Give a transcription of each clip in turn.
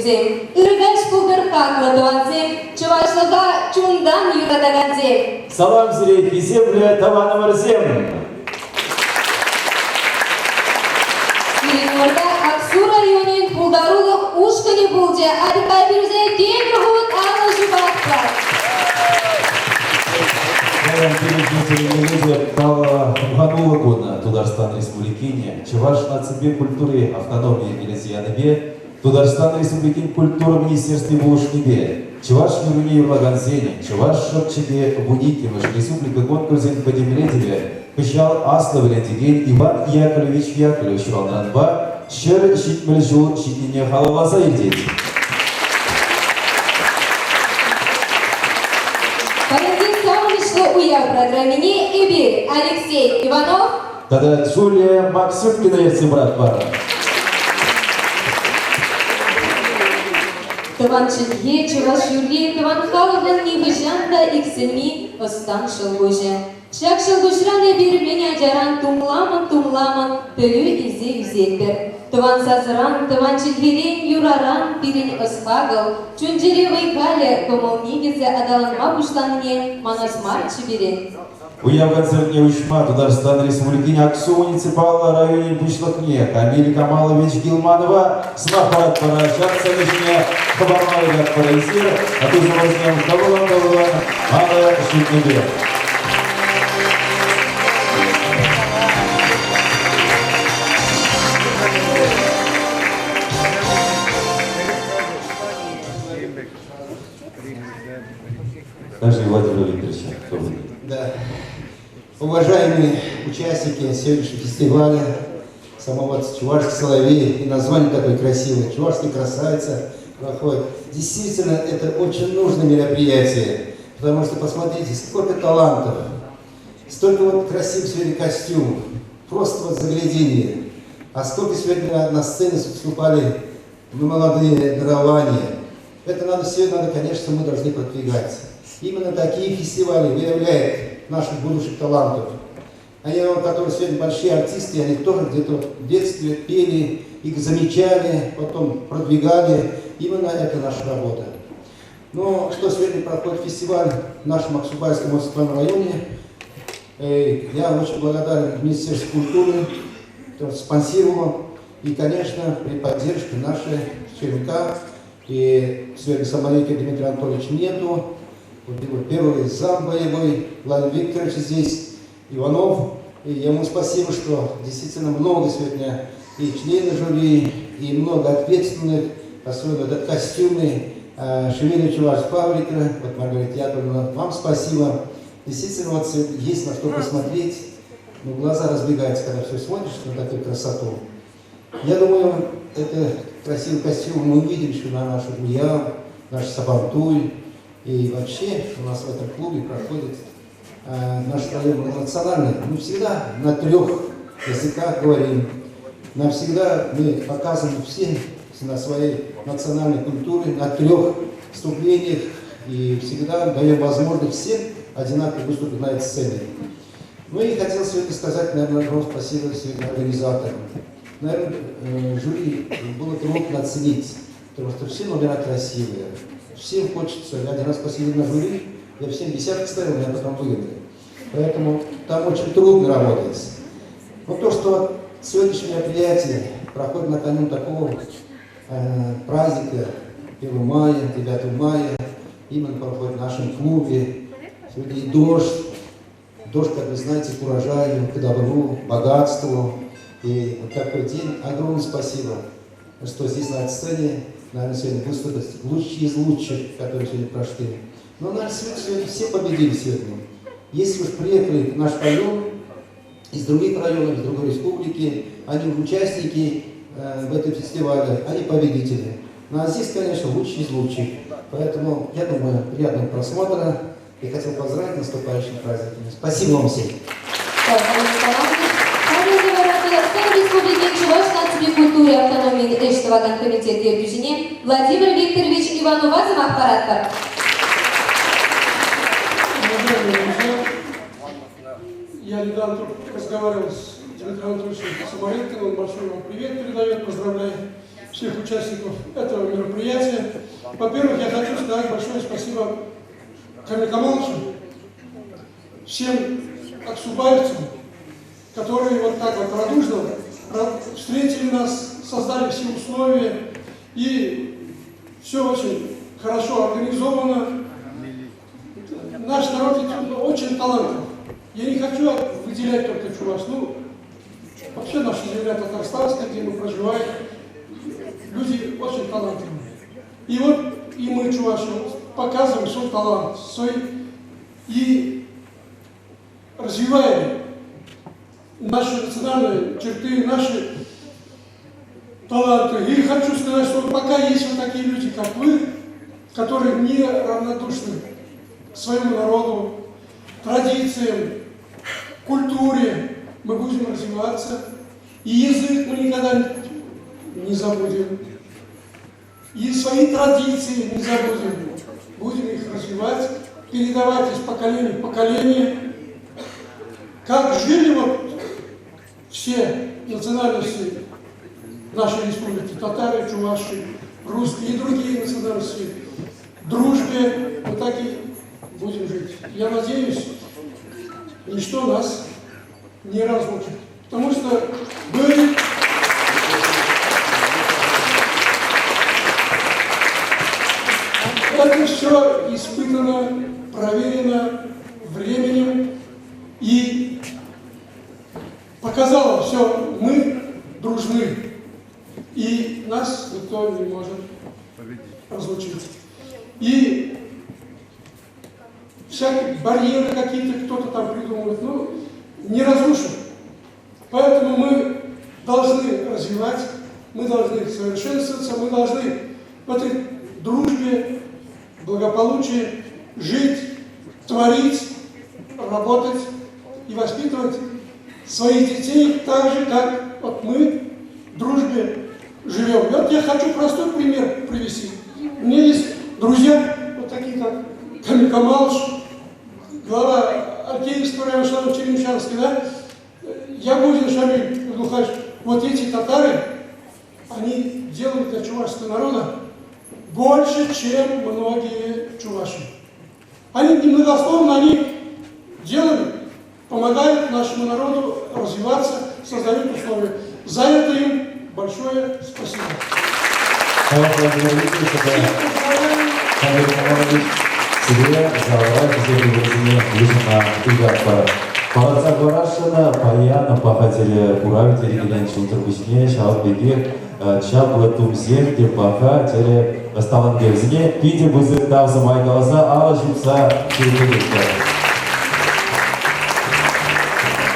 ӗҫтешӗмсем, ырӑ каҫ пултӑр хаклӑ тӑвансем, чӑвашлӑха чунтан юратакансем! Салам сире, хисеплӗ тӑванӑмӑрсем! Сирӗн умӑрта Аксу районӗн пултарулӑх ушкӑнӗ пулчӗ. Атьӑр-ха пирсе тепӗр хут алӑ ҫупатпӑр. Паян пирӗн те паллӑ хумхануллӑ кун Тутарстан Республикин Чӑваш наципе культури автономийӗ килес янипе Тутарстан Республикин культура министерстви пулӑшнипе чӑваш юррине юрлакансен Чӑваш шӑпчӑкӗ вуниккӗмӗш республика конкурсӗн пӗтӗмлетӗвӗ кӑҫал аслӑ вӗрентекен Иван Яковлевич Яковлев ҫуралнӑранпа 170 ҫул ҫитнине халалласа иртет. Паянхи савӑнӑҫлӑ уяв программине эпир, Алексей Иванов тата Джулия Максюткина ертсе пыратпӑр. Тӑван чӗлхе, чӑваш юрри тӑван халӑхӑн нихӑҫан та иксӗлми ӑстан ҫӑлкуҫӗ. Ҫак ҫӑлкуҫран эпир мӗн ачаран тумламӑн-тумламӑн пӗлӳ илсе ӳсетпӗр. Тӑван сасӑран, тӑван чӗлхерен, юраран пирӗн ӑс-хакӑл, чун-чӗре вӑй-халӗ, кӑмӑл никӗсӗ аталанма пуҫланине манас марччӗ пирӗн. Уяв концертне уҫма Тутарстан Республикин Аксу муниципаллӑ районӗн пуҫлӑхне Камиль Камалович Гилманова сӑмах паратпӑр. Ҫак сцена ҫине хӑпарма ыйтатпӑр. Эсир тусӑмӑрсем тӑвӑлӑн-тӑвӑлӑн алӑ ҫупнипе. Также Владимир Викторович. Да. Уважаемые участники сегодняшнего фестиваля, самого Чувашский соловей, и название такое красивое, Чувашский красавица проходит. Действительно, это очень нужное мероприятие, потому что посмотрите, сколько талантов, столько вот красивых сегодня костюмов, просто вот загляденье. А сколько сегодня на сцене выступали ну, молодые дарования. Это надо все, надо, конечно, мы должны продвигать. Именно такие фестивали выявляют наших будущих талантов. Они, которые сегодня большие артисты, они тоже где-то в детстве пели, их замечали, потом продвигали. Именно это наша работа. Но что сегодня проходит фестиваль в нашем Аксубайском муниципальном районе, я очень благодарен Министерству культуры, которое спонсировало, и, конечно, при поддержке нашей ЧМК, и сегодня Самарейки Дмитрия Анатольевича нету, вот его первый зам боевой, Владимир Викторович здесь, Иванов. И ему спасибо, что действительно много сегодня и члены жюри, и много ответственных, особенно этот костюмный, Шевелев Чуваш фабрика, вот Маргарита Яковлевна, вам спасибо. Действительно, вот есть на что посмотреть, но глаза разбегаются, когда все смотришь на такую красоту. Я думаю, это красивый костюм мы увидим еще на нашем Уяв, наш Сабантуй. И вообще у нас в этом клубе проходит наш район национальный. Мы всегда на трех языках говорим. Нам всегда мы показываем все на своей национальной культуре, на трех вступлениях. И всегда даем возможность всем одинаково выступить на этой сцене. Ну и хотел сегодня сказать, наверное, огромное спасибо сегодня организаторам. Наверное, жюри было трудно оценить, потому что все номера красивые. Всем хочется. Я один раз посидел на жюри, я всем десятки ставил, меня потом выгнали. Поэтому там очень трудно работать. Но то, что сегодняшнее мероприятие проходит накануне такого праздника 1 мая, 9 мая, именно проходит в нашем клубе. Сегодня и дождь. Дождь, как вы знаете, к урожаю, к добру, богатству. И вот такой день. Огромное спасибо, что здесь на сцене, наверное, сегодня выступят лучшие из лучших, которые сегодня прошли. Но наверное, сегодня все победили сегодня. Если уж приехали в наш район, из других районов, из другой республики, они участники в этом фестивале, они победители. Ну а здесь, конечно, лучшие из лучших. Поэтому, я думаю, приятного просмотра. Я хотел поздравить наступающим праздником. Спасибо вам всем. Республикин Чӑваш наципе культура автономийӗн ӗҫ тӑвакан комитет ертӳҫине Владимир Викторович Иванова сӑмах паратпӑр. Я недавно разговаривал с Дмитрием Анатольевичем Самаренко, он большой вам привет передает, поздравляю. всех участников этого мероприятия. Во-первых, я хочу сказать большое спасибо Камилю Камаловичу, всем аксубаевцам, которые вот так вот радушно встретили нас, создали все условия, и все очень хорошо организовано. Наш народ очень талантлив. Я не хочу выделять только чуваш. Ну, вообще наша земля татарстанская, где мы проживаем, люди очень талантливые. И вот и мы, чуваши, показываем свой талант, свой и развиваем наши национальные черты, наши таланты. И хочу сказать, что пока есть вот такие люди, как вы, которые не равнодушны к своему народу, традициям, культуре, мы будем развиваться. И язык мы никогда не забудем. И свои традиции не забудем. Будем их развивать, передавать из поколения в поколение. Как жили вот все национальности нашей республики, татары, чуваши, русские и другие национальности, в дружбе, вот так и будем жить. Я надеюсь, ничто нас не разлучит. Потому что были Это все испытано, проверено временем и показало все, мы дружны, и нас никто не может разлучить. И всякие барьеры какие-то кто-то там придумывает, ну, не разрушит. Поэтому мы должны развивать, мы должны совершенствоваться, мы должны в этой дружбе, благополучии жить, творить, работать и воспитывать своих детей так же, как вот мы в дружбе живем. И вот я хочу простой пример привести. У меня есть друзья, вот такие как Камиль Камалович, глава Алькеевского района Шамиль Черемшанский, да? Ягудин Шамиль Глухач. Вот эти татары, они делают для чувашского народа больше, чем многие чуваши. Они немногословно, они делают, помогают нашему народу развиваться, создают условия. За это им большое спасибо. Владимир Иванович, сире залра хисеплӗ йышӑнма ыйтатпӑр. Палӑртса хӑварасшӑн, паян паха тӗрӗ курав йӗркеленӗ ҫулсӑр пуҫне ҫавӑн пекех чаплӑ тумсем те паха тӗрӗ ӑсталанкерсене питӗ пысӑк тав сӑмах каласа алӑ ҫупса ҫирӗплететпӗр.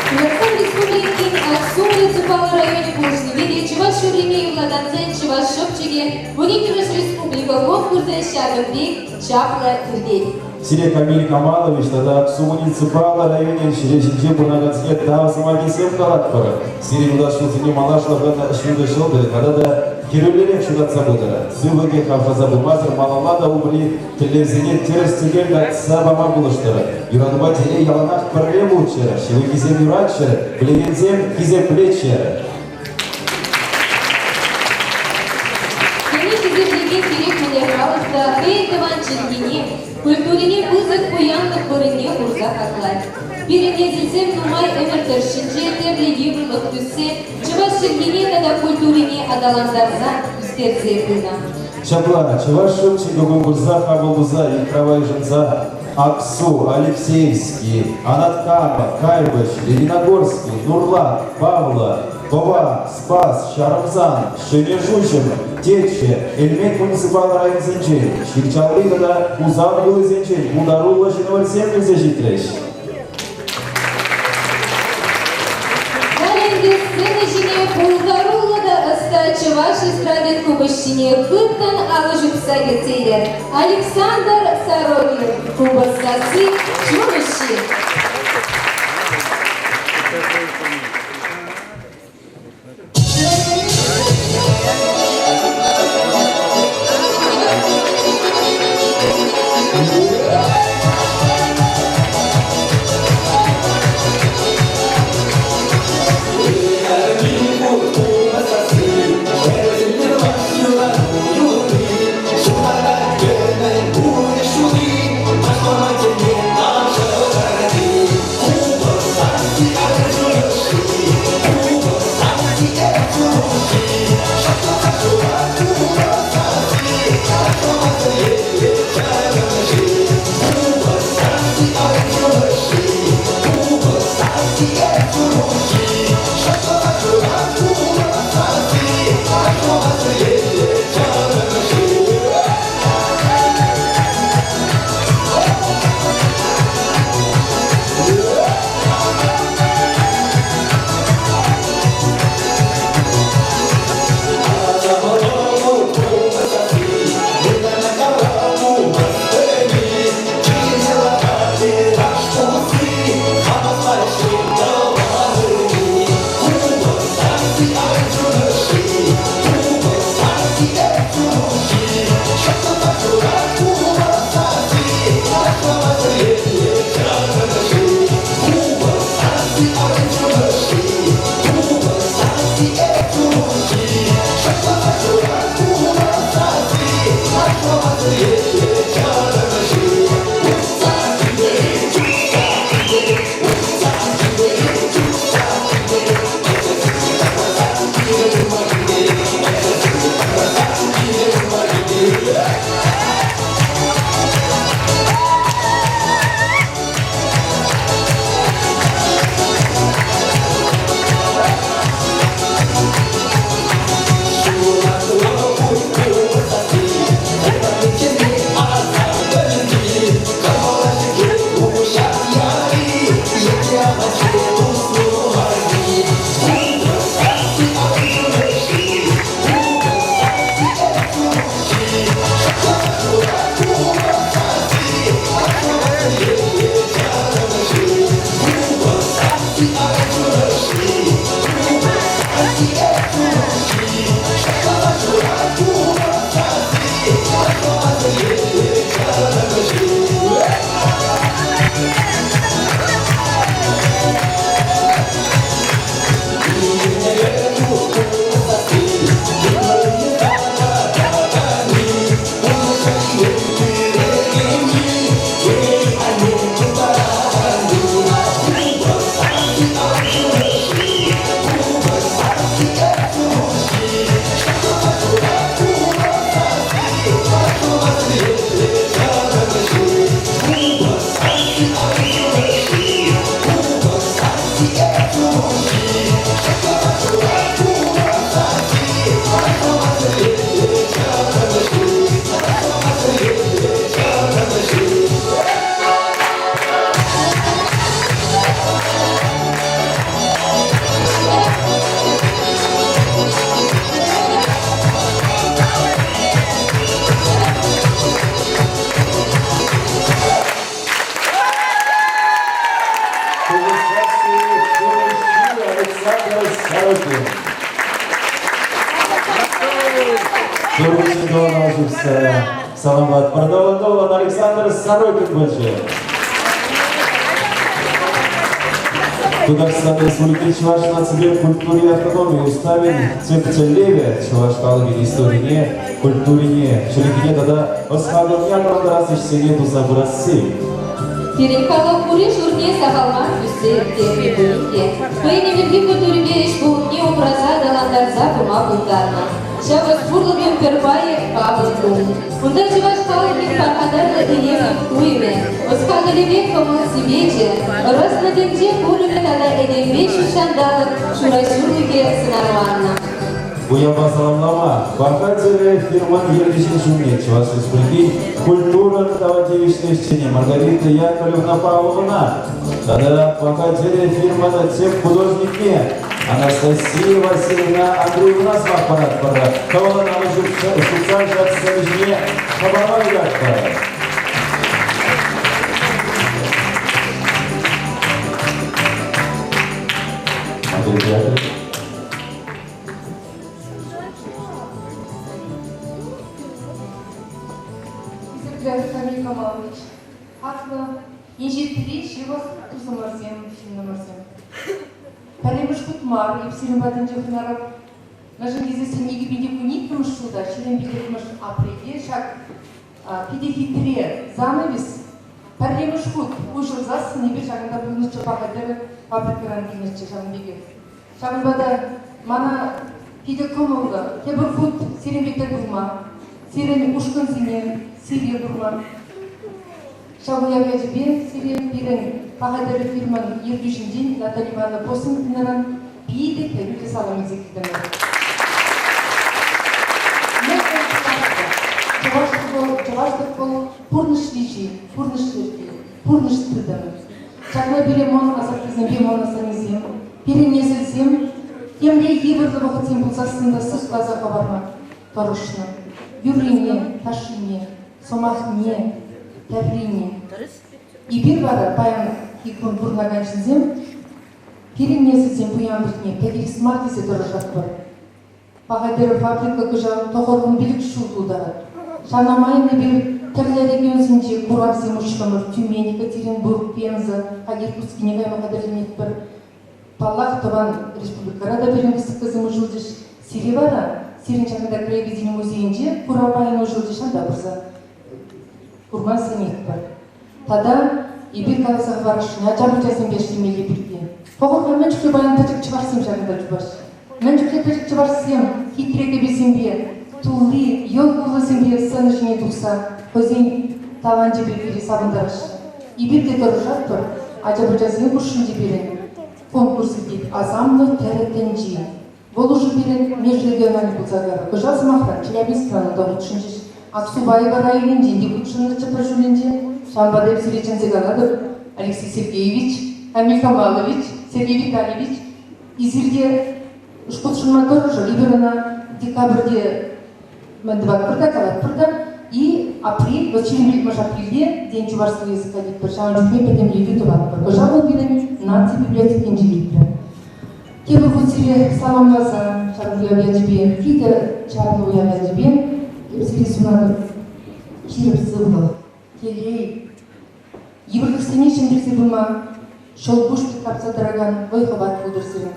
Тутарстан Республикин Аксу муниципаллӑ районӗ пулӑшнипе те чӑваш юррине юрлакансен Чӑваш шӑпчӑкӗ 12-мӗш республика конкурсӗ ҫакӑн пек чаплӑ иртет. Сире Камиль Камалович тата Аксу муниципаллӑ районӗн ҫӗре ҫинче пурӑнакансене тав сӑмахӗсем калатпӑр. Сирӗн юлташ ҫулсене малашлӑхӑн ҫутӑ ҫӑлтӑрӗ тата та хӗрӳллӗрех ҫутатса пытӑр. Сывлӑхӗ хавшаса пымасӑр малалла та умри тӗллевсене тӗрӗс-тӗкел татса пама пулӑштӑр. Юратупа телей яланах пӗрле пулччӑр, ҫывӑххисем юратчӑр, пӗлекенсем хисеплеччӗр. Хӑйне хисеплекен кирек мӗнле халӑх та хӑйӗн тӑван чӗлхине, культурине пысӑк пуянлӑх вырӑнне хурса хаклать. Пирӗн несӗлсем нумай ӗмӗр тӑршшӗнче тӗрлӗ йывӑрлӑх тӳссе чӑваш чӗлхине тата культурине аталантарса ӳстерсе пынӑ. Ҫапла, чӑваш шӑпчӑкӗ конкурса хапӑл туса йыхрава йышӑнса Аксу, Алексеевски, Анат Кама, Кайпӑҫ, Лениногорски, Нурлат, Павлӑ, Пӑва, Спас, Ҫарӑмсан, Ҫӗнӗ Шуҫӑм, Теччӗ, Элмет муниципаллӑ районсенчен, Ҫырчалли тата Хусан хулисенчен пултаруллӑ ҫынвӑрсем килсе ҫитрӗҫ. Халь ӗнтӗ сцена ҫине пултаруллӑ та ӑста чӑваш эстрадин купӑсҫине хыттӑн алӑ ҫупса кӗтсе илер. Александр Сорокин, купӑс сасси, чун уҫҫи. Александр Сорокин. Саламат Пардавандован Александр Сорокин пулчӗ. Тутарстан Республики Чӑваш наципе культури автономи уставӗн тӗп тӗллевӗ чӑваш халӑхӗн историне, культурине, чӗлхине тата ӑс-хакӑлне аталантарас ӗҫсене туса пырасси. Пирӗн халӑх пури-шурне сахал мар тӳссе ирттернӗ пулин те, хӑйӗн ӗмӗрхи культурипе ӗҫ-пулӑмне упраса аталантарса пыма пултарнӑ. Ҫав ӑс-пурлӑхӑн пӗр пайӗ капӑр тум. Унта чӑваш халӑхӗн пархатарлӑ илемлӗх туйӑмӗ, ӑс-хакӑлӗпе кӑмӑл-сипечӗ, ӑраснӑ тӗнче курӑмӗ тата этемпе ҫутҫанталӑк ҫураҫулӑхӗ сӑнарланнӑ. Уява саламлама Паха тӗрӗ фирмӑн ертӳҫин ҫумне Чӑваш Республикин культурӑн тава тивӗҫлӗ ӗҫченӗ Маргарита Яковлевна Павловӑна тата Паха тӗрӗ фирмӑн тӗп художникне Анастасия Васильевна Андреевна сӑмах паратпӑр. Тӑван ҫутса ҫак сцена ҫине хӑпарма ыйтатпӑр. Андрей Яковлевич. Хисеплӗ Камиль Камалович, хаклӑ инҫетри ҫывӑх тусӑмӑрсем, ҫыннӑмӑрсем. Пӗрремӗш хут мар эп сирӗн патӗнче хӑнарӑп. Мӗншӗн тесессӗн 2012 ҫулта 25 апрельте ҫак питӗ хитре занавес пӗрремӗш хут уҫӑлсассӑн эпир ҫакӑнта пулнӑччӗ паха тӗрӗ фабрикӑран килнӗччӗ ҫавӑн пекех. Ҫавӑнпа та мана питӗ кӑмӑллӑ тепӗр хут сирӗнпе тӗл пулма, сирӗн ушкӑнсене сире курма. Ҫав уяв ячӗпе сире пирӗн Паха тӗрӗ фирмӑн ертӳҫинчен Наталья Ивановна Посынкинаран питӗ хӗрӳллӗ салам илсе килтӗмӗр. Чӑвашлӑх вӑл пурнӑҫ виҫи, пурнӑҫ йӗрки, пурнӑҫ тытӑмӗ. Ҫакна пире мӑн асаттесемпе мӑн асаннесем, пирӗн несӗлсем темле йывӑрлӑ вӑхӑтсем пулсассӑн та сыхласа хӑварма тӑрӑшнӑ. Юррине, ташшине, сӑмахне, тӗррине. Эпир вара паянхи кун пурӑнакан ҫынсем пирӗн несӗлсен пуянлӑхне пӗтерес мар тесе тӑрӑшатпӑр. Паха тӗрӗ фабрика кӑҫал 95 ҫул тултарать. Ҫавна май эпир тӗрлӗ регионсенче куравсем уҫрӑмӑр, Тюмень, Екатеринбург, Пенза, халь Иркутскине кайма хатӗрленетпӗр. Паллах, тӑван республикӑра та пирӗн выставкӑсем уҫӑлчӗҫ. Сире вара, сирӗн ҫакӑнта краеведени музейӗнче курав пайӗн уҫӑлчӗ, ҫанта пырса курма сӗнетпӗр. Тата эпир каласа хӑварасшӑн ача-пӑчасемпе ӗҫлемелли пирки. Пӑхӑр-ха, мӗн чухлӗ паян пӗчӗк чӑвашсем ҫакӑнта чупаҫҫӗ. Мӗн чухлӗ пӗчӗк чӑвашсем хитре кӗпесемпе, тулли йӑл кулӑсемпе сцена ҫине тухса хӑйсен таланчӗпе пире савӑнтараҫҫӗ. Эпир те тӑрӑшатпӑр, ача-пӑчасен хушшинче пирӗн конкурс иртет «Асамлӑ тӗрӗ тӗнчи». Вӑл уже пирӗн межрегиональный пулса кайрӗ. Кӑҫал, сӑмахран, Челябинскран та хутшӑнчӗҫ. Аксубаево районӗнчен те хутшӑннӑччӗ пӗр ҫулӗнче. Ҫавӑнпа та эп сире чӗнсе калатӑп, Алексей Сергеевич, Камиль Камалович, Сергей Витальевич, эсир те хутшӑнма тӑрӑшӑр. Эпир ӑна декабрьте мӗн тӑватпӑр та, калатпӑр та. И апрель, вот 25 апрельте День чувашского языка тетпӗр, ҫавӑн чухне пӗтӗмлетӳ тӑватпӑр. Кӑҫал вӑл пирӗн наци библиотекинче иртрӗ. Тепӗр хут сире саламласа ҫак уяв ячӗпе, питӗ чаплӑ уяв ячӗпе эп сире сунатӑп ҫирӗп сывлӑх, телей, йывӑрлӑхсене ҫӗнтерсе пыма ҫӑлкуҫ пек тапса тӑракан вӑй-хӑват пултӑр сирӗн.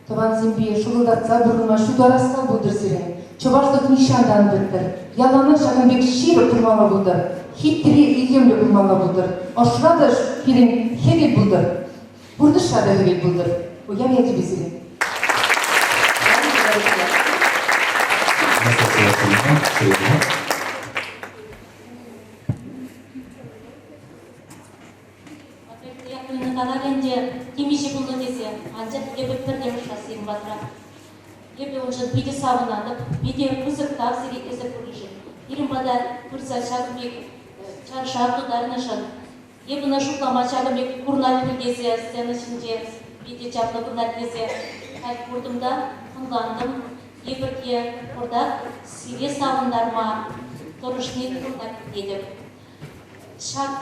Тӑвансемпе шӑкӑлтатса пурӑнма ҫутарасла пултӑр сирӗн. Чӑвашлӑх нихҫан та ан пӗттӗр. Яланах ҫакӑн пек ҫирӗп пулмалла пултӑр, хитре, илемлӗ пулмалла пултӑр. Ӑшра та пирӗн хӗвел пултӑр. Пурнӑҫра та хӗвел пултӑр. Уяв ячӗпе сире. Анастасия Васильевна, Серегина. Яковлевна каларӗ ӗнтӗ, темиҫе пулнӑ тесе, анчах эпӗ пӗрремӗш сирӗн патра. Эпӗ уншӑн питӗ савӑнатӑп, питӗ пысӑк тав сире эсӗ пурришӗн. Пирӗн пата пырса ҫакӑн пек чаршав тутарнӑшӑн, Эп ӑна шутлама ҫакӑн пек курӑнать пуль тесе сцена ҫинче питӗ чаплӑ курӑнать тесе халь куртӑм та ӑнлантӑм. Эпир те пӑртак сире савӑнтарма тӑрӑшни курӑнать тетӗп. Ҫак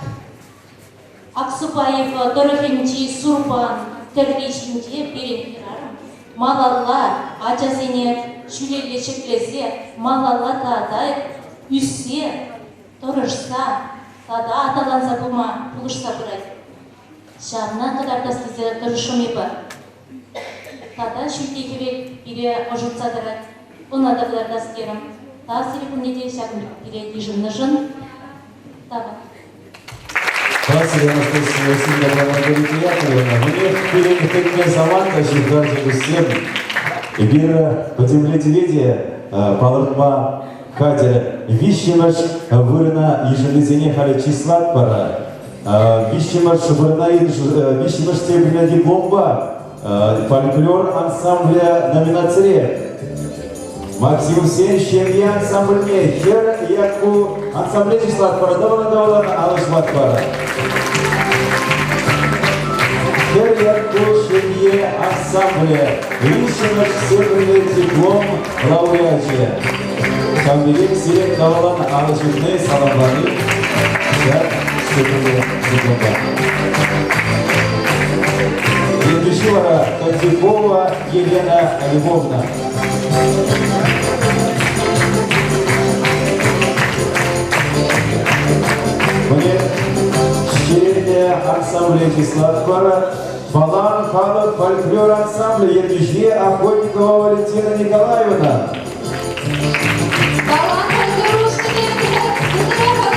Аксупаево тӑрӑхӗнчи Сурпан тӗрри ҫинче пирӗн хӗрарӑм малалла ачасене ҫӳлелле ҫӗклесе малалла тата ӳссе тӑрӑшса тата аталанса пыма пулӑшса пырать. Ҫавна кӑтартас тесе тӑрӑшрӑм эпӗ. Тата ҫӳлти хӗвел пире ӑшӑтса тӑрать. Ӑна та кӑтартас терӗм. Тав сире пурне те ҫакӑн пире йышӑннӑшӑн. Тавах. Здравствуйте, Анастасия Васильевна Маргарита Яковлевна. Мне пирӗн кӗтнӗ самант та ҫывхарчӗ туссем. Эпир пӗтӗмлетӗве те палӑртма хатӗр. Виҫҫӗмӗш вырӑна йышӑннисене халӗ чыслатпӑр. Виҫҫӗмӗш вырӑна виҫҫӗмӗш степеньлӗ дипломпа фольклор ансамблӗ номинацире Максимовсен ҫемье ансамбльне хӗр Якку ансамбле чыслатпӑр, тӑвӑла-тӑвӑлан алӑ ҫупатпӑр. Хӗр Якку ҫемье ансамблӗ виҫҫӗмӗш степеньлӗ диплом лауреачӗ. Ҫавӑн пекех сире тӑвӑлан алӑ ҫупни, саламлани ҫак степеньлӗ дипломпа. Ертӳҫи вара Кадюкова Елена Львовна. Мне ҫирӗннӗ ансамбле чыслатпӑр. Балан халӑх фольклор ансамблӗ ертӳҫи Охотникова Валентина Николаевна. Балан фольклор ушкӑнӗ ытларах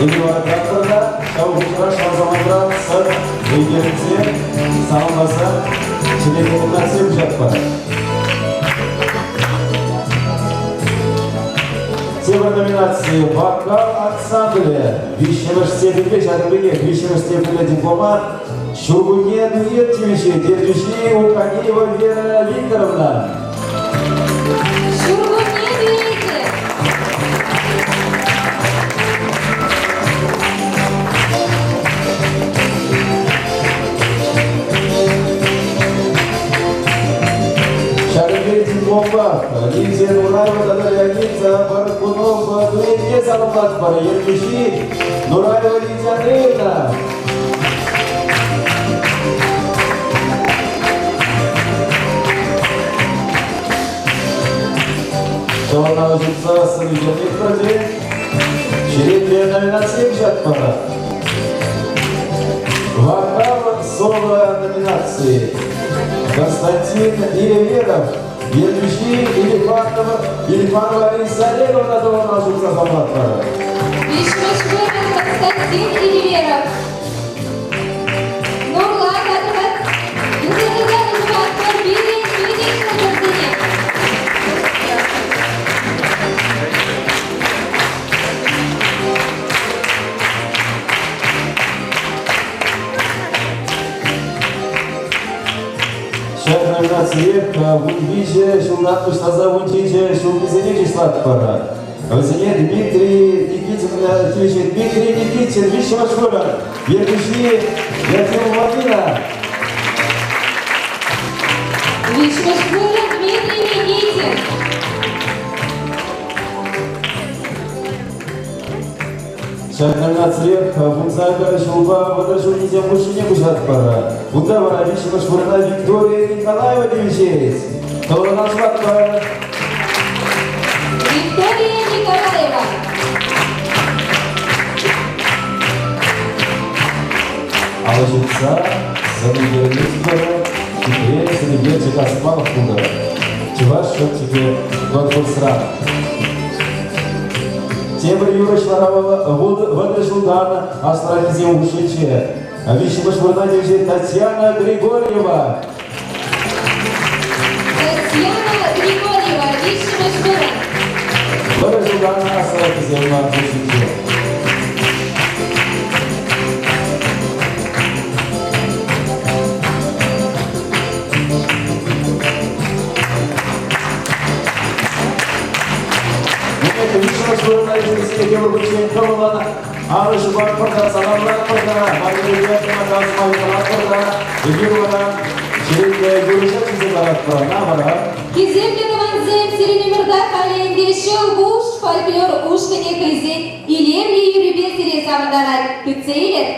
Эдуард Яковлевна ҫав хушӑра ҫав самантра сӑн ӳкерӗнсе саламласа чӗнекенсем ҫакпа. Тепӗр номинаци «Вокал ансамблӗ». Виҫҫӗмӗш степеньпе ҫакӑн пекех виҫҫӗмӗш степеньлӗ диплома Ҫуркунне дуэт тивӗҫет ертӳҫи Уканеева Вера Викторовна. Ҫуркунне дуэчӗ. Ҫакӑн пек дипломпа Лидия Нураева тата Леонид Баркунов дуэтне саламлатпӑр. Ертӳҫи Нураева Лидия Андреевна. Ҫавна ҫутса сӑн ӳкермех Черетлӗ номинацие куҫатпӑр. Вокал соло номинации. Константин Иреверов, ертӳҫи Илифанова, Илифанова Алиса Олеговна тӑвана ҫутса саламлатпӑр. Виҫҫӗмӗш вырӑн Константин Иреверов. Нурла тата юрӑ тухатпӑр пирӗн пирӗн ҫӑлтӑрсене. Ҫак номинацие 13 ҫултан пуҫласа 17 ҫултисене чыслатпӑр. Вӗсене Дмитрий Никитин, тивӗҫет Дмитрий Никитин виҫҫӗмӗш вырӑн, ертӳҫи Якимова Нина. Виҫҫӗмӗш вырӑн Дмитрий Никитин. Ҫак номинацирех 18 ҫулпа 30 ҫулхисем хушшине куҫатпӑр. Унта вара виҫҫӗмӗш вырӑна Виктория Николаева тивӗҫет. Тӑвана сунатпӑр. Виктория Николаева. Алӑ ҫупса сӑн ӳкерместпӗр, хитре сӑн ӳкерчӗк асмалӑх пултӑр. Чӑваш шӑпчӑкӗ конкурсра. Тепӗр юрӑҫ вара вӑл 30 ҫултан аслӑраххисем хушшинче. Виҫҫӗмӗш вырӑна тивӗҫет Татьяна Григорьева. Татьяна Григорьева, виҫҫӗмӗш вырӑн. 30 ҫултан аслӑраххисем хушшинче. Виҫҫӗмӗш вырӑна йышӑннисене тепӗр хутчен кӑмӑллӑн алӑ ҫупатпӑр та саламлатпӑр та парнелесе тӑракан та эпир вара черетлӗ юрӑҫа чӗнсе ларатпӑр. Ӑна вара Хисеплӗ тӑвансем, сирӗн умӑрта халӗ ӗнтӗ Ҫӑлкуҫ фольклор ушкӑнӗ хӑйсен илемлӗ юррипе сире савӑнтарать. Кӗтсе илӗр!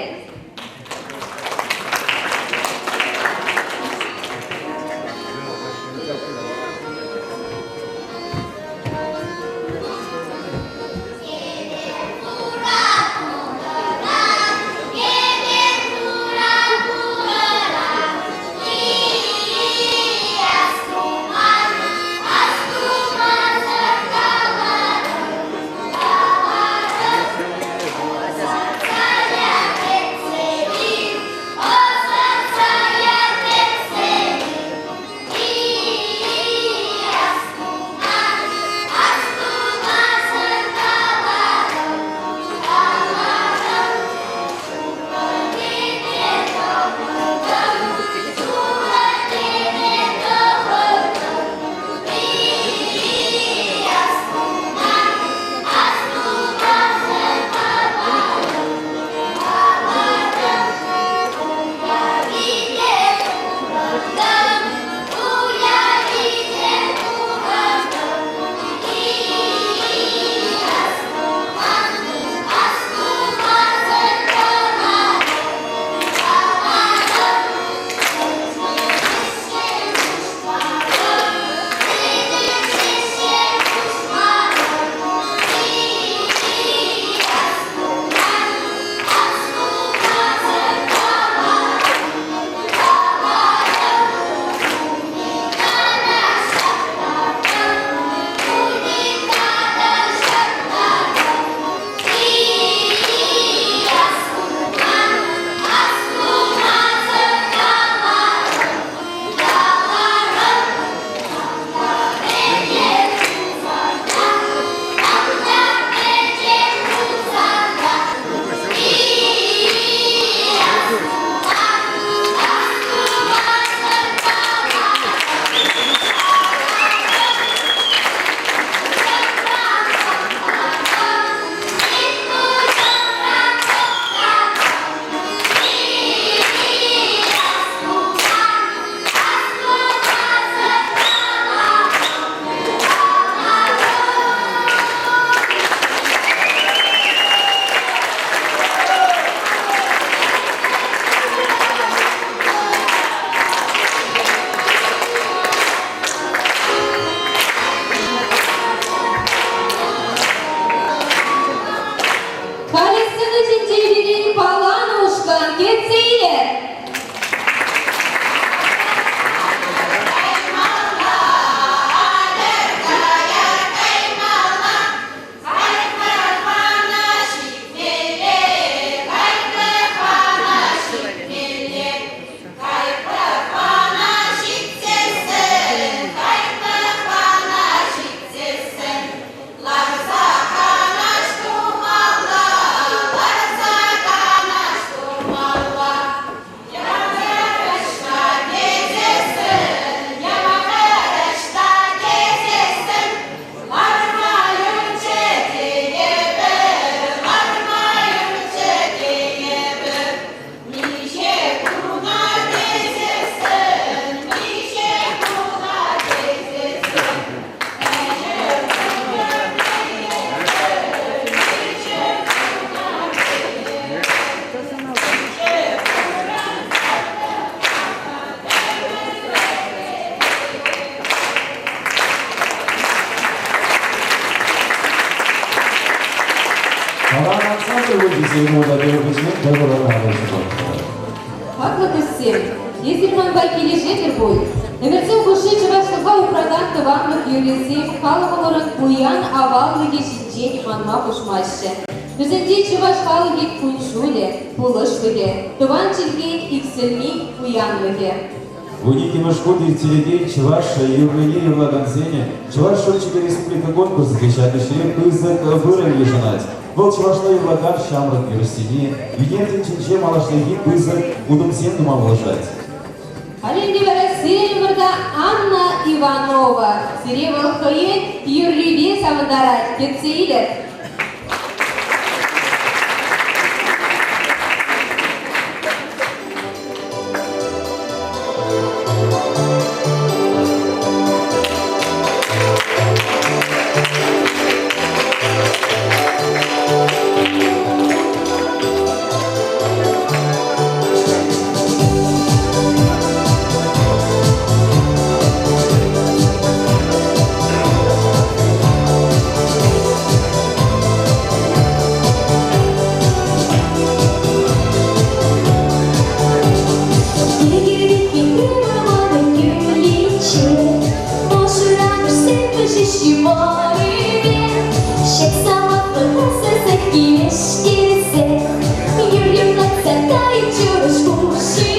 Пӗччен тӑвӑлакан Хаклӑ туссем, эсир манпа килӗшетӗр пуль. Ӗмӗрсем хушши чӑвашлӑха упракан тӑванлӑх юррисем халӑхӑмӑрӑн пуян аваллӑхӗ ҫинчен манма хушмаҫҫӗ. Вӗсенче чӑваш халӑхӗн кун-ҫулӗ, пулӑшлӑхӗ, тӑван чӗлхен иксӗлми пуянлӑхӗ. Вуниккӗмӗш хут ирттерекен чӑваш юррине юрлакансен Чӑваш шӑпчӑкӗ республика конкурсӗ те ҫак ӗҫре пысӑк вырӑн йышӑнать. Вӑл чӑвашла юрлакан ҫамрӑк юрӑҫсене ӳнер тӗнчинче малашнехи пысӑк утӑмсем тума пулӑшать. Халь ӗнтӗ вара сирӗн Анна Иванова. Сире вӑл хӑйӗн юррипе савӑнтарать, кӗтсе илӗр. Анна Иванова пулчӗ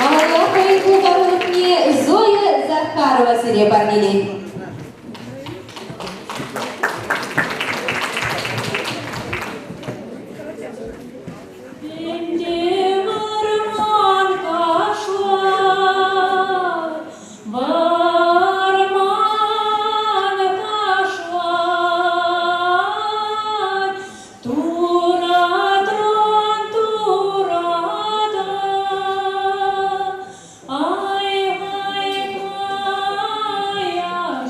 Малалла хӑйӗн пултарулӑхне Зоя Захарова сире парнелет. Ӗнтӗ вӑрман кашлать, вӑрман кашлать, туратран турата, ай-хай каяшать.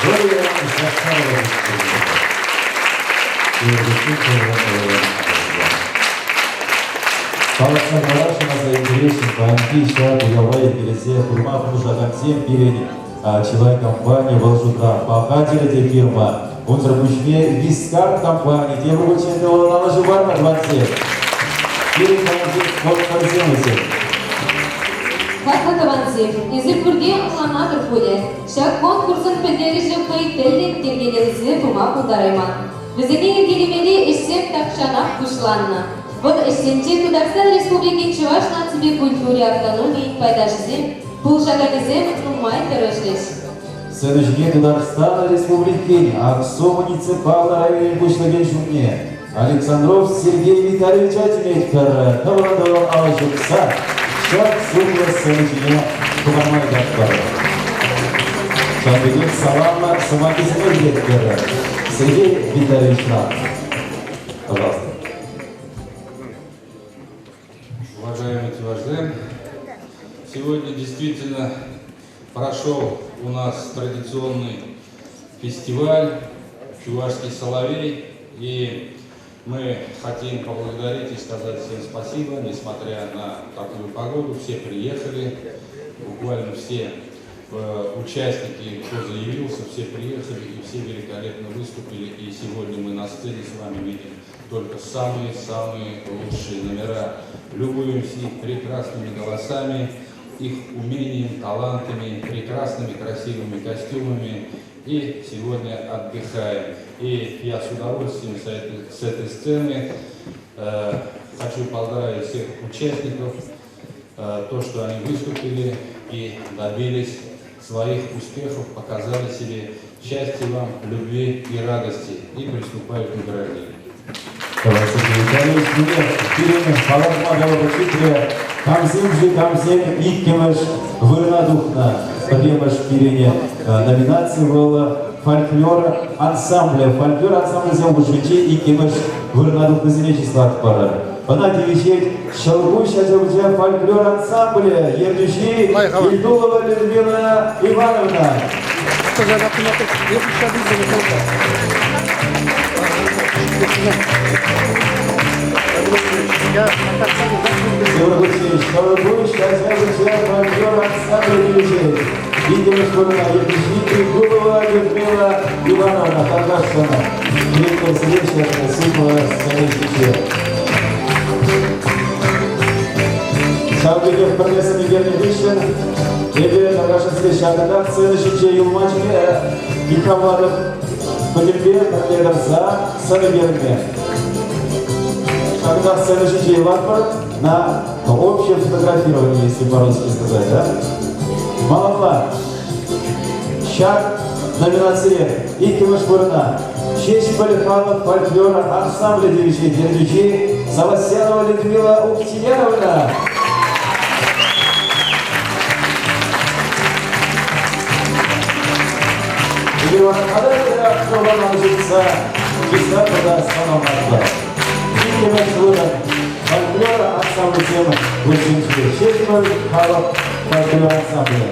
Зоя Захарова Палӑртса каласшӑн аса илтереҫҫӗ, паянхи ҫак уява йӗркелесе пыма пулӑшакансем пирӗн чылай компани, вӑл шутра Паха тӗрӗ фирма. Унсӑр пуҫне Вискар компани тепӗр хутчен те алӑ ҫупарнӑ тӑвансем. Пирӗн паянхи спонсорсем вӗсем. Хаклӑ тӑвансем, эсир пурте ӑнланатӑр пулӗ, ҫак конкурсӑн пӗлтерӗшӗ хӑй тӗллӗн йӗркеленсе пыма пултарайман. Вӗсене йӗркелемелли ӗҫсем тахҫанах пуҫланнӑ. Вӑл ӗҫсенче Тутарстан Республикин Чӑваш наципе культури автономийӗн пайташӗсем, пулӑшаканӗсем нумай тӑрӑшрӗҫ. Сцена ҫине Тутарстан Республикин Аксу муниципаллӑ районӗн пуҫлӑхӗн ҫумне Александров Сергей Витальевича чӗнетпӗр. Тӑвӑн-тӑвӑн алӑ ҫупса ҫак сумлӑ сцена ҫине хӑпарма ыйтатпӑр. Ҫавӑн пекех саламлӑ сӑмахӗсене илетпӗр. Сергей Витальевичран. Пожалуйста. Уважаемые чуваши, сегодня действительно прошел у нас традиционный фестиваль «Чувашский соловей». И мы хотим поблагодарить и сказать всем спасибо, несмотря на такую погоду, все приехали, буквально все участники, кто заявился, все приехали и все великолепно выступили. И сегодня мы на сцене с вами видим только самые-самые лучшие номера. Любуемся их прекрасными голосами, их умением, талантами, прекрасными красивыми костюмами. И сегодня отдыхаем. И я с удовольствием с этой сцены хочу поздравить всех участников, то, что они выступили и добились своих успехов, показали себе счастья вам, любви и радости. И приступаю к награждению. Сергей Витальевич, пирӗн палӑртма калӑпӑр ҫитрӗ. Камсем-ши, камсем иккӗмӗш вырӑна тухнӑ? Пӗрремӗш пирӗн номинаци вӑл фольклор ансамблӗ. Фольклор ансамблӗсем хушшинче иккӗмӗш вырӑна тухнисене чыслатпӑр. Ӑна тивӗҫет Ҫӑлкуҫ ача-пӑча фольклор ансамблӗ ертӳҫи Ильдулова Людмила Ивановна. Ҫӑлкуҫ ача-пӑча фольклор ансамблӗ тивӗҫет. Иккӗмӗш вырӑна ертӳҫи Ильдулова Людмила Ивановна Таркашкина. Директор сидевшая сумма сцены ҫинче. Ҫав пекех пӗрле сӑн ӳкернӗ хыҫҫӑн эпӗ Таркашински ҫакӑнтах сцена ҫинче юлма йыхравлатӑп. Пӗтӗмпе пӗрле тӑрса сӑн ӳкерме. Ҫакӑнтах сцена ҫинче юлатпӑр на общее фотографирование, если по-русски сказать, да? Малалла. Ҫак номинацире иккӗмӗш вырӑна Ҫеҫпӗл халӑх фольклор ансамблӗ тивӗҫет ертӳҫи Савастьянова Людмила Уктияровна. Ҫитса чыса тата саламлатпӑр. Иккӗмӗш вырӑн фольклор ансамблӗсем хушшинче Ҫеҫпӗл халӑх фольклор ансамблӗ.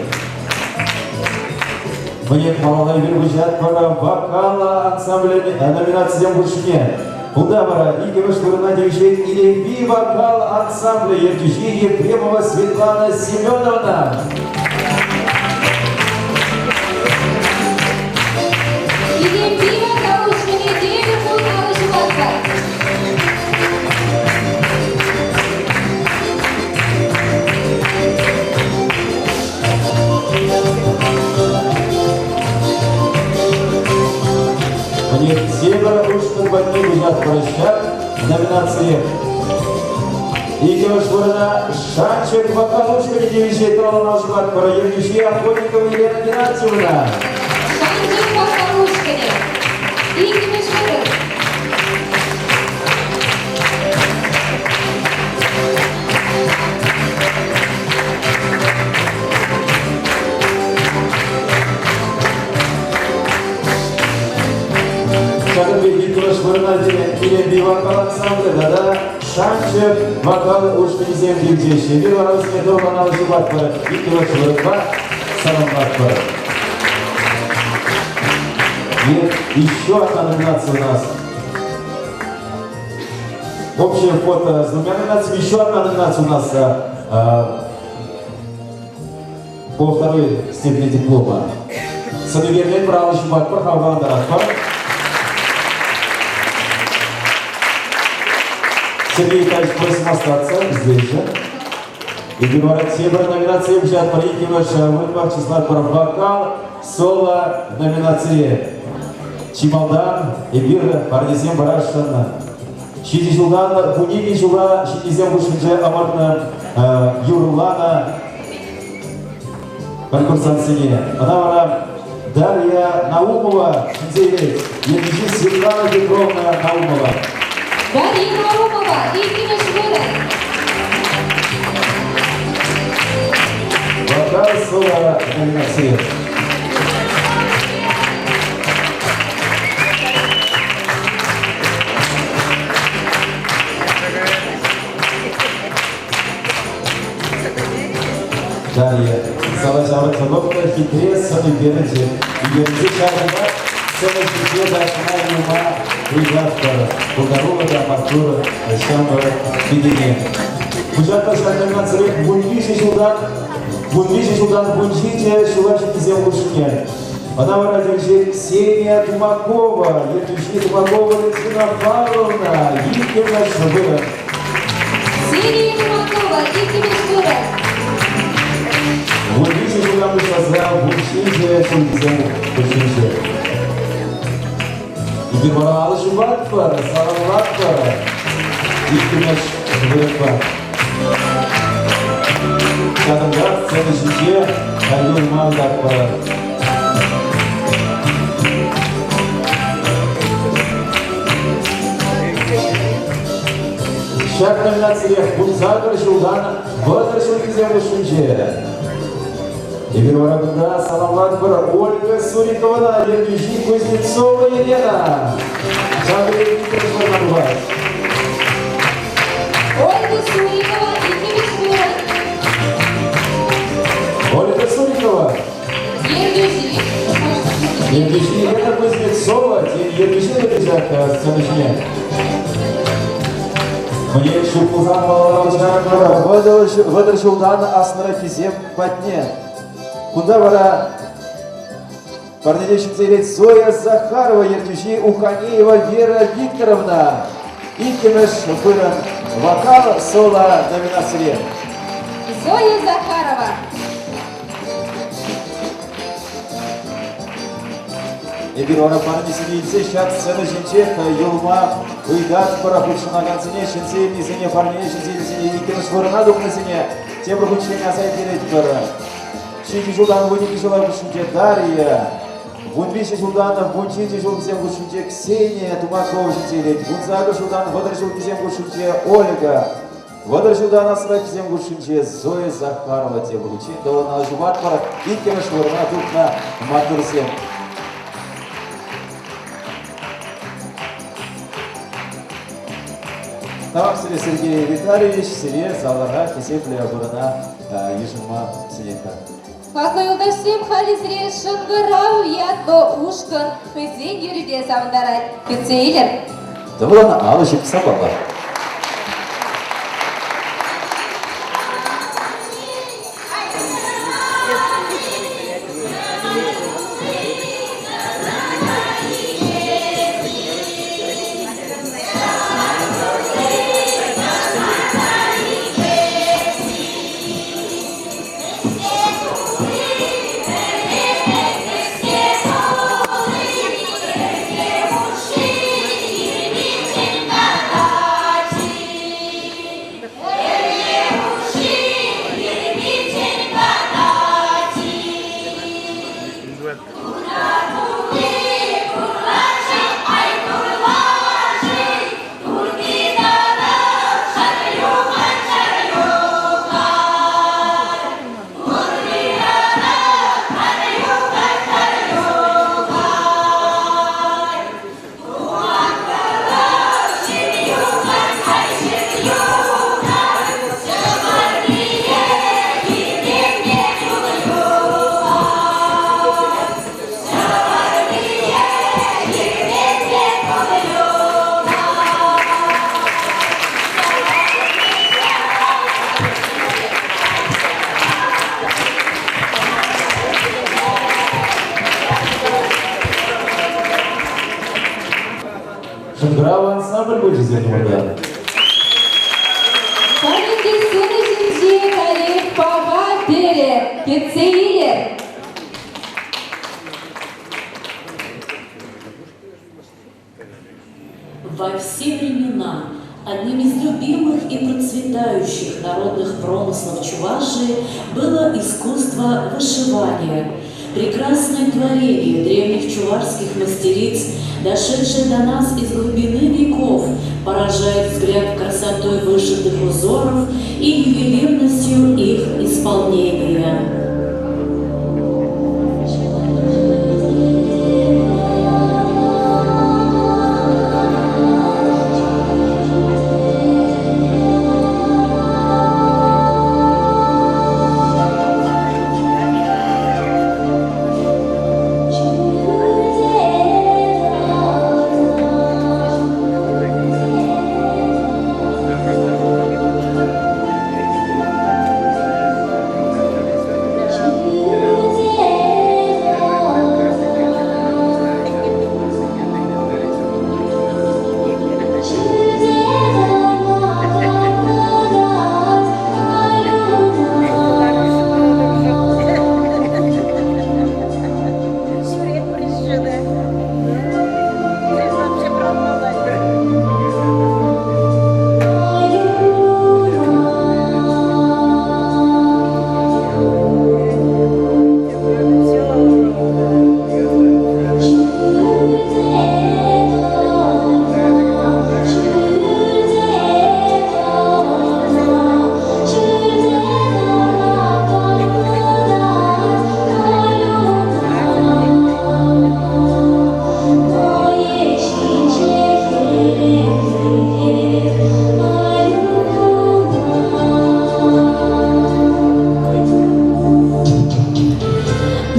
Мӗнех малалла эпир куҫатпӑр вокал ансамблӗн номинацисем хушшине. Унта вара иккӗмӗш вырӑна тивӗҫет Илемпи вокал ансамблӗ ертӳҫи Ефремова Светлана Семеновна. Илемпи вокал ушкӑнӗ тепӗр хут алӑ ҫупатпӑр. Мне тепӗр ушкӑн патне куҫатпӑр ҫак номинацие. Иккӗмӗш вырӑна Шанчӑк вокал ушкӑнӗ тивӗҫет тӑван ҫупатпӑр ертӳҫи Охотникова Елена Геннадьевна. Шанчӑк вокал ушкӑнӗ. Иккӗмӗш вырӑн. Ҫакӑн пек иккӗмӗш вырӑна Илемпи вокал ансамблӗ тата Шанчӑк вокал ушкӑнӗсем килчӗҫ. Эпир вара вӗсене тӑван ҫупатпӑр, иккӗмӗш вырӑнпа саламлатпӑр. Еще одна номинация у нас. Общее фото с двумя номинациями. Еще одна номинация у нас по второй степени диплома. Сӑнӳкермен право ҫупатпӑр, хавхалантаратпӑр. Сергей Витальевич просим остаться здесь же. Эпир вара тепӗр номинацие пуҫлатпӑр. Иккӗмӗш вырӑнпах чыслатпӑр вокал соло номинацире. Чи малтан эпир парнесем парасшӑн. Ҫичӗ ҫултан 12 ҫула ҫитнисем хушшинче ӑмӑртнӑ юрланӑ конкурсантсене. Ӑна вара Дарья Наумова ҫӗнсе илет. Ертӳҫи Светлана Петровна Наумова. Дарья Наумова, иккӗмӗш вырӑн. Вокал соло номинации. Дарья, зала ҫаврӑнса пӑхнӑ хитре сӑн ӳкерчӗк. Ӳкерчӗк ҫаврӑнса сцена ҫинче ташӑна юлма ыйтатпӑр. Пултаруллӑ та маттур ҫамрӑк пикене. Пуҫлатпӑр ҫак номинацирех 13 ҫултан 13 ҫултан 17 ҫула ҫитнисем хушшине. Ӑна вара тивӗҫет Ксения Тумакова, ертӳҫи Тумакова Валентина Павловна, иккӗмӗш вырӑн. Ксения Тумакова, иккӗмӗш вырӑн. 13 ҫултан пуҫласа 17 ҫулхисем хушшинче. Эпир вара алӑ ҫупатпӑр, саламлатпӑр. Иккӗмӗш вырӑнпа. Ҫакӑнта сцена ҫинче юлман татпӑр. Ҫак номинацирех 18 ҫултан 30 ҫулхисем хушшинче. Эпир вара кунта саламлатпӑр Ольга Суриковӑна, ертӳҫи Кузнецова Елена. Ҫакӑ иккӗмӗш вырӑна тухать. Ольга Сурикова, иккӗмӗш вырӑн. Ольга Сурикова. Ертӳҫи. Ертӳҫи Елена Кузнецова, ертӳҫи те ҫак сцена ҫине. Мне ҫук пулсан малалла 30 ҫултан аслӑраххисем патне. Кунта вара парнене ҫӗнсе илет Зоя Захарова ертӳҫи Уханеева Вера Викторовна. Иккӗмӗш вырӑн вокал соло номинацире. Зоя Захарова. Эпир вара парнесене илсе ҫак сцена ҫинчех юлма ыйтатпӑр хутшӑнакансене, ҫӗнсе илнисене, парнене ҫӗнсе илнисене, иккӗмӗш вырӑна тухнисене тепӗр хутчен аса илтеретпӗр. Ҫичӗ ҫултан 12 ҫула хушшинче Дарья, 13 ҫултан 17 ҫулхисем хушшинче Ксения Тумакова ҫӗнсе илет, 18 ҫултан 30 ҫулхисем хушшинче Ольга, 30 ҫултан аслӑраххисем хушшинче Зоя Захарова тепӗр хутчен тӑвана ҫупатпӑр, иккӗмӗш вырӑна тухнӑ маттурсем. Тавах сире, Сергей Витальевич, сире залра хисеплӗ вырӑна йышӑнма сӗнетпӗр. Хаклӑ юлташсем, халӗ сире Шӑнкӑрав ятлӑ ушкӑн хӑйсен юррипе савӑнтарать. Кӗтсе илӗр. Тӑван алӑ ҫыпса паллах. Шӑнкӑрав ансамбль пулчӗ сирӗн умӑрта. Халӗ те сцена ҫинче каллех паха тӗрӗ кӗтсе илӗр. Во все времена одним из любимых и процветающих народных промыслов Чувашии было искусство вышивания. Прекрасное творение древних чувашских мастериц, дошедшее до нас из глубины веков, поражает взгляд красотой вышитых узоров и ювелирностью их исполнения.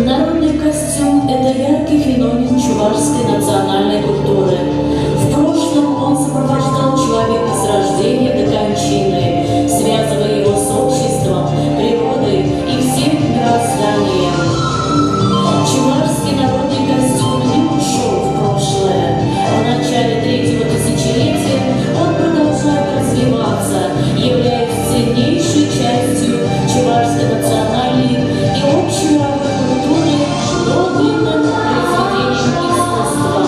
Народный костюм – это яркий феномен чувашской национальной культуры. В прошлом он сопровождал человека с рождения до кончины, связывая его с обществом, природой и всем мирозданием. Чувашский народный костюм не ушел в прошлое. В начале третьего тысячелетия он продолжает развиваться, являясь ценнейшей частью чувашской национальной и общемировой культуры подлинным произведением искусства.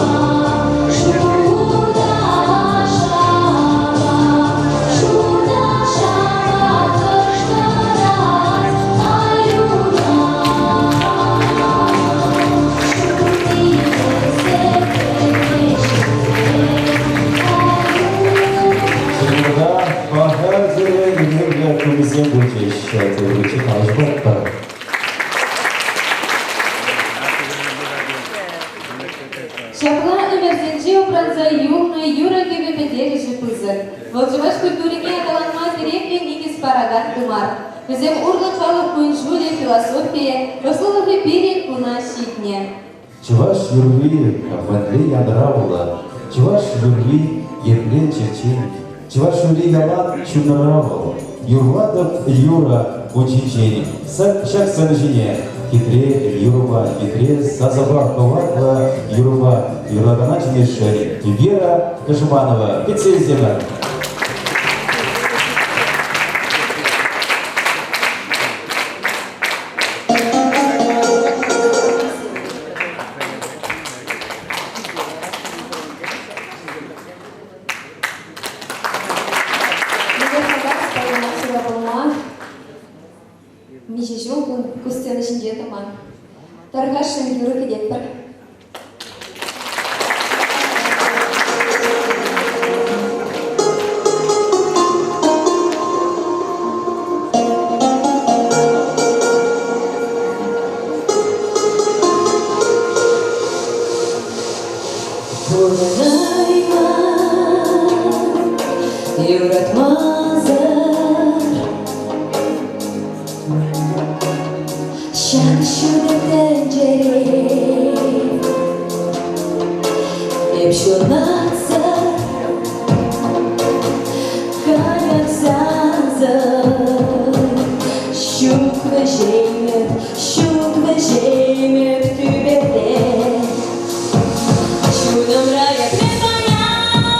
Ҫакӑнта паха тӗрӗ илемлӗ тумӗсем пулчӗҫ. Тепӗр калаҫмӑпӑр. Ҫапла ӗмӗрсенче упранса юлнӑ юрӑ-кӗвӗ пӗлтерӗшӗ пысӑк. Вӑл чӑваш культурине аталанма тӗреклӗ никӗс паракан тымар. Вӗсем урлӑ халӑх кун-ҫулӗ, философийӗ, ӑслӑлӑхӗ пирӗн куна ҫитнӗ. Чӑваш юрри мӗнле янӑравлӑ, чӑваш юрри епле черчен, чӑваш юрри ялан чунра вӑл. Юрлатӑп юрӑ ун ҫинчен. Ҫак сцена ҫине хитре юрӑпа, хитре сасӑпа, хӑватлӑ юрӑпа юрлакана чӗнесшӗн Вера Кашманова. Кӗтсе илсемӗр. Миҫе ҫул ку сцена ҫинче тӑман. Тархасшӑн юрӑ кӗтетпӗр. Пурӑнайман, юратмасӑр Ҫак ҫутӑ тӗнчере эп ҫунатсӑр, каясансӑр ҫук вӗҫеймӗп, ҫук вӗҫеймӗп тӳпере. Чунӑмра епле паян.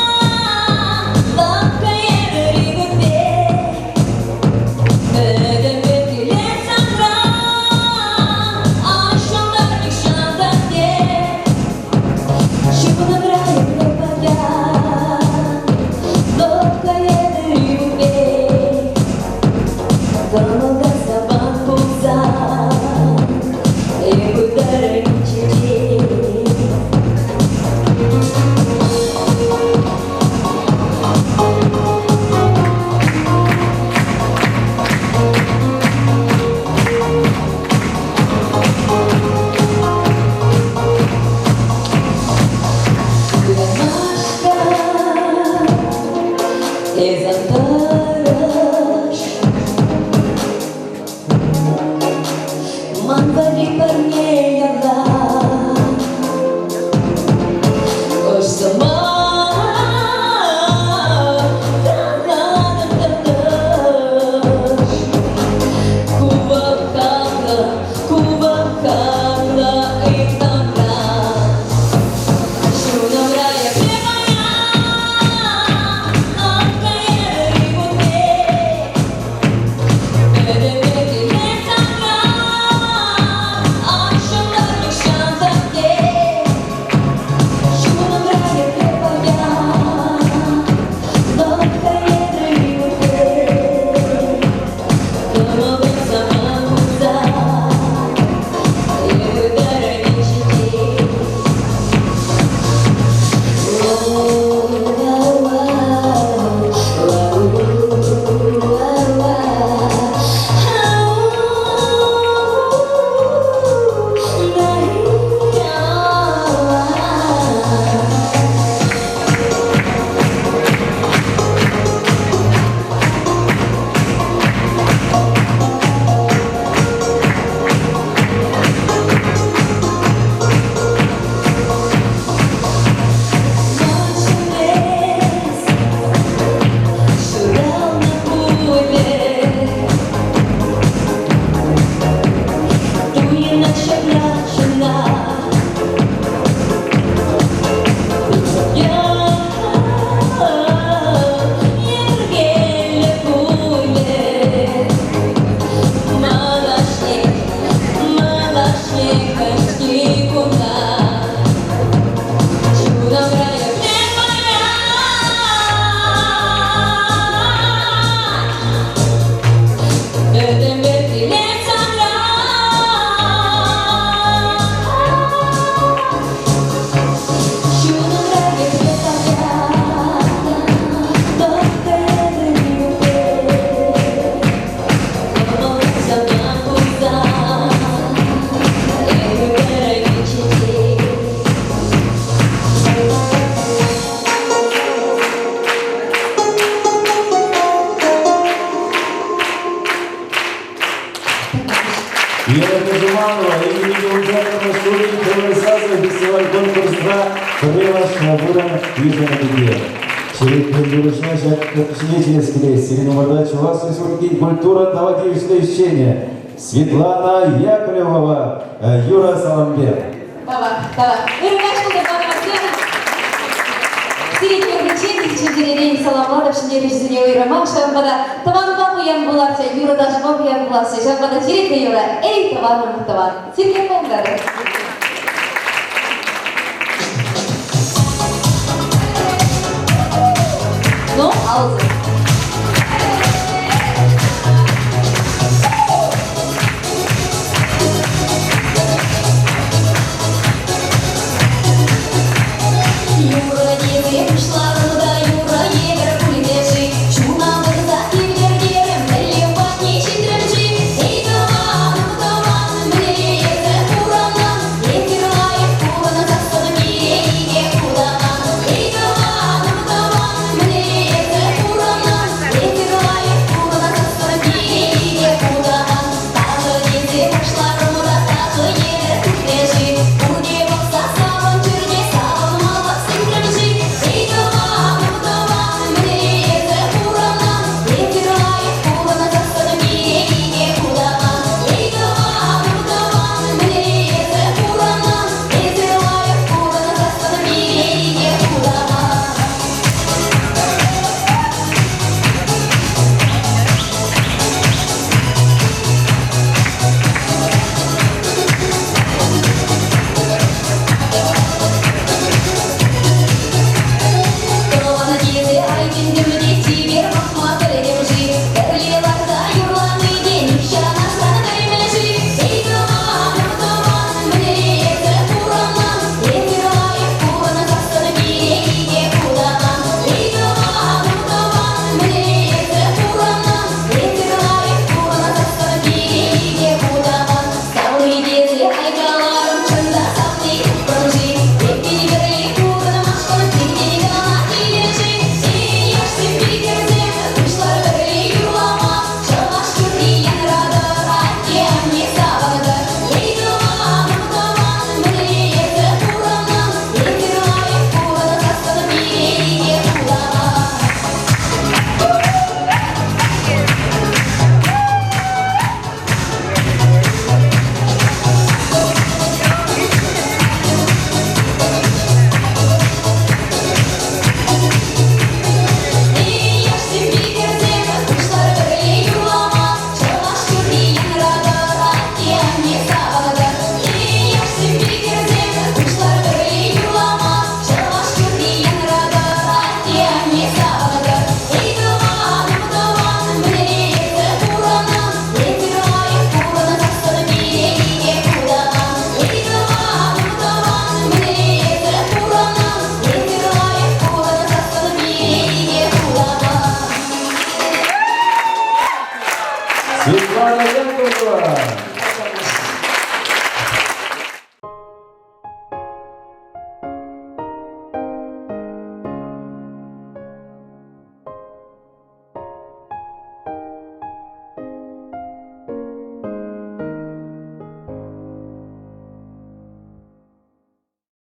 «Янравлӑ сасӑ» фестиваль-конкурсра пӗрремӗш вырӑн йышӑннӑ пирки. Черетлӗ юрӑҫа ҫак ҫине чӗнес килет. Сирӗн умӑрта Чӑваш Республикин культура тава тивӗҫлӗ ӗҫченӗ Светлана Яковлева Юра Салампе. Тавах, тавах. Ырӑ каҫ пултӑр, панӑмӑрсем. Сире тепӗр чун-чӗререн саламлатӑп ҫӗнтерӳҫӗсене уйрӑмах. Ҫавӑнпа та тӑванпа пуян пуласчӗ, юрӑ-ташӑпа пуян пуласчӗ. Ҫавӑнпа та черетлӗ юрӑ «Эй, тӑванӑм, тӑван». Сирте пултӑр. Ну, алӑсем.